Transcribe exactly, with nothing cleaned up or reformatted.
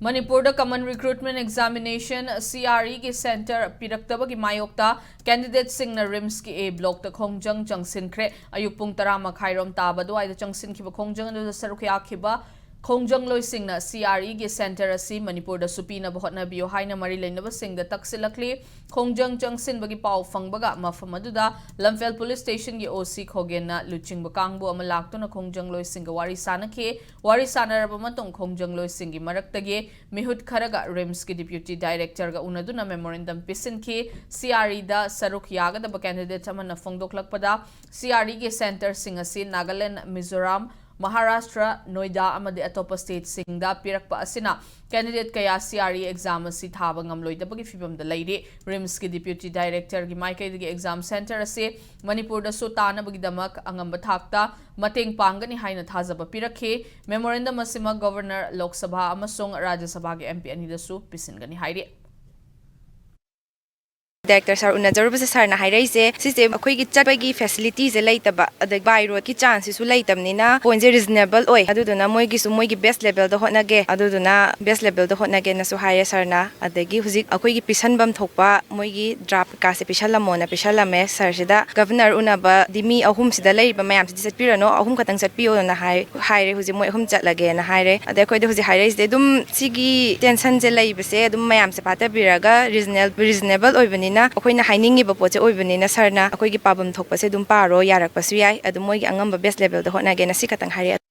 ꯃꯅꯤꯄꯨꯔꯗ Common Recruitment Examination, C R E ꯒꯤ center ꯄꯤꯔꯛꯇꯕꯒꯤ ꯃꯥꯌꯣꯛꯇ candidateꯁꯤꯡꯅ RIMSꯀꯤ A blockꯇ ꯈꯣꯡꯖꯪ ꯆꯪꯁꯤꯟꯈ꯭ꯔꯦ꯫ ꯑꯌꯨꯛ ꯄꯨꯡ ꯇꯔꯥ ꯃꯈꯥꯏꯔꯣꯝ ꯇꯥꯕ ꯑꯗꯨꯋꯥꯏꯗ ꯆꯪꯁꯤꯟꯈꯤꯕ ꯈꯣꯡꯖꯪ ꯑꯗꯨꯗ ꯁꯔꯨꯛ ꯌꯥꯈꯤꯕ ꯈꯣꯡꯖꯪꯂꯣꯏꯁꯤꯡꯅ C R E ꯒꯤ center ꯑꯁꯤ ꯃꯅꯤꯄꯨꯔꯗꯁꯨ ꯄꯤꯅꯕ ꯍꯣꯠꯅꯕꯤꯌꯨ ꯍꯥꯏꯅ ꯃꯔꯤ ꯂꯩꯅꯕꯁꯤꯡꯗ ꯇꯛꯁꯤꯜꯂꯛꯂꯤ꯫ ꯈꯣꯡꯖꯪ ꯆꯪꯁꯤꯟꯕꯒꯤ ꯄꯥꯎ ꯐꯪꯕꯒ ꯃꯐꯝ ꯑꯗꯨꯗ ꯂꯝꯐꯦꯜ police stationꯒꯤ O C ꯈꯣꯒꯦꯟꯅ ꯂꯨꯆꯤꯡꯕ ꯀꯥꯡꯕꯨ ꯑꯃ ꯂꯥꯛꯇꯨꯅ ꯈꯣꯡꯖꯪꯂꯣꯏꯁꯤꯡꯒ ꯋꯥꯔꯤ ꯁꯥꯅꯈꯤ꯫ ꯋꯥꯔꯤ ꯁꯥꯅꯔꯕ ꯃꯇꯨꯡ ꯈꯣꯡꯖꯪꯂꯣꯏꯁꯤꯡꯒꯤ ꯃꯔꯛꯇꯒꯤ ꯃꯤꯍꯨꯠ ꯈꯔꯒ RIMSꯀꯤ deputy directorꯒ ꯎꯅꯗꯨꯅ memorandum ꯄꯤꯁꯤꯟꯈꯤ꯫ C R Eꯗ ꯁꯔꯨꯛ ꯌꯥꯒꯗꯕ candidate ꯑꯃꯅ ꯐꯣꯡꯗꯣꯛꯂꯛꯄꯗ, C R Eꯒꯤ centreꯁꯤꯡ ꯑꯁꯤ ꯅꯥꯒꯥꯂꯦꯟ, ꯃꯤꯖꯣꯔꯥꯝ, ꯃꯍꯥꯔꯥꯁꯇ꯭ꯔ, ꯅꯣꯏꯗꯥ ꯑꯃꯗꯤ ꯑꯇꯣꯞꯄ stateꯁꯤꯡꯗ ꯄꯤꯔꯛꯄ ꯑꯁꯤꯅ candidate ꯀꯌꯥ C R E exam ꯑꯁꯤ ꯊꯥꯕ ꯉꯝꯂꯣꯏꯗꯕꯒꯤ ꯐꯤꯚꯝꯗ ꯂꯩꯔꯤ꯫ RIMSꯀꯤ deputy directorꯒꯤ ꯃꯥꯏꯀꯩꯗꯒꯤ exam centre ꯑꯁꯤ ꯃꯅꯤꯄꯨꯔꯗꯁꯨ ꯇꯥꯅꯕꯒꯤꯗꯃꯛ ꯑꯉꯝꯕ ꯊꯥꯛꯇ ꯃꯇꯦꯡ ꯄꯥꯡꯒꯅꯤ ꯍꯥꯏꯅ ꯊꯥꯖꯕ ꯄꯤꯔꯛꯈꯤ꯫ Memorandum ꯑꯁꯤꯃꯛ Governor, ꯂꯣꯛ ꯁꯚꯥ ꯑꯃꯁꯨꯡ ꯔꯥꯖ꯭ꯌ ꯁꯚꯥꯒꯤ M P ꯑꯅꯤꯗꯁꯨ ꯄꯤꯁꯤꯟꯒꯅꯤ ꯍꯥꯏꯔꯤ꯫ Director sir ꯎꯅꯖꯔꯨꯕꯁꯦ, sirꯅ ꯍꯥꯏꯔꯛꯏꯁꯦ, ꯁꯤꯁꯦ ꯑꯩꯈꯣꯏꯒꯤ ꯆꯠꯄꯒꯤ facilityꯁꯦ ꯂꯩꯇꯕ, ꯑꯗꯩ by roadꯀꯤ chanceꯁꯤꯁꯨ ꯂꯩꯇꯕꯅꯤꯅ pointꯁꯦ reasonable ꯑꯣꯏ, ꯑꯗꯨꯗꯨꯅ ꯃꯣꯏꯒꯤꯁꯨ ꯃꯣꯏꯒꯤ best levelꯗ ꯍꯣꯠꯅꯒꯦ, ꯑꯗꯨꯗꯨꯅ best levelꯗ ꯍꯣꯠꯅꯒꯦꯅꯁꯨ ꯍꯥꯏꯔꯦ sirꯅ꯫ ꯑꯗꯒꯤ ꯍꯧꯖꯤꯛ ꯑꯩꯈꯣꯏꯒꯤ ꯄꯤꯁꯟꯐꯝ ꯊꯣꯛꯄ ꯃꯣꯏꯒꯤ draft ꯀꯩꯀꯥꯁꯦ ꯄꯤꯁꯜꯂꯝꯃꯣꯅ ꯄꯤꯁꯜꯂꯝꯃꯦ꯫ Sirꯁꯤꯗ Governor ꯎꯅꯕꯗꯤ ꯃꯤ ꯑꯍꯨꯝꯁꯤꯗ ꯂꯩꯔꯤꯕ ꯃꯌꯥꯝꯁꯤꯗꯤ ꯆꯠꯄꯤꯔꯅꯨ, ꯑꯍꯨꯝ ꯈꯛꯇꯪ ꯆꯠꯄꯤꯌꯣꯅ ꯍꯥꯏ-, ꯍꯥꯏꯔꯦ꯫ ꯍꯧꯖꯤꯛ ꯃꯣꯏ ꯑꯍꯨꯝ ꯆꯠꯂꯒꯦꯅ ꯍꯥꯏꯔꯦ꯫ ꯑꯗꯩ ꯑꯩꯈꯣꯏꯗ ꯍꯧꯖꯤꯛ ꯍꯥꯏꯔꯛꯏꯁꯤꯗꯤ ꯑꯗꯨꯝ ꯁꯤꯒꯤ tensionꯁꯦ ꯂꯩꯕꯁꯦ ꯑꯗꯨꯝ ꯃꯌꯥꯝꯁꯦ ꯐꯥꯊꯕꯤꯔꯒ reasonable, reasonable ꯑꯣꯏꯕꯅꯤꯅ, ꯑꯩꯈꯣꯏꯅ ꯍꯥꯏꯅꯤꯡꯉꯤꯕ ꯄꯣꯠꯁꯦ ꯑꯣꯏꯕꯅꯤꯅ sirꯅ ꯑꯩꯈꯣꯏꯒꯤ ꯄꯥꯐꯝ ꯊꯣꯛꯄꯁꯦ ꯑꯗꯨꯝ ꯄꯥꯔꯣ, ꯌꯥꯔꯛꯄꯁꯨ ꯌꯥꯏ, ꯑꯗꯨꯝ ꯃꯣꯏꯒꯤ ꯑꯉꯝꯕ best levelꯗ ꯍꯣꯠꯅꯒꯦꯅ ꯁꯤ ꯈꯛꯇꯪ ꯍꯥꯏꯔꯛꯑꯦ꯫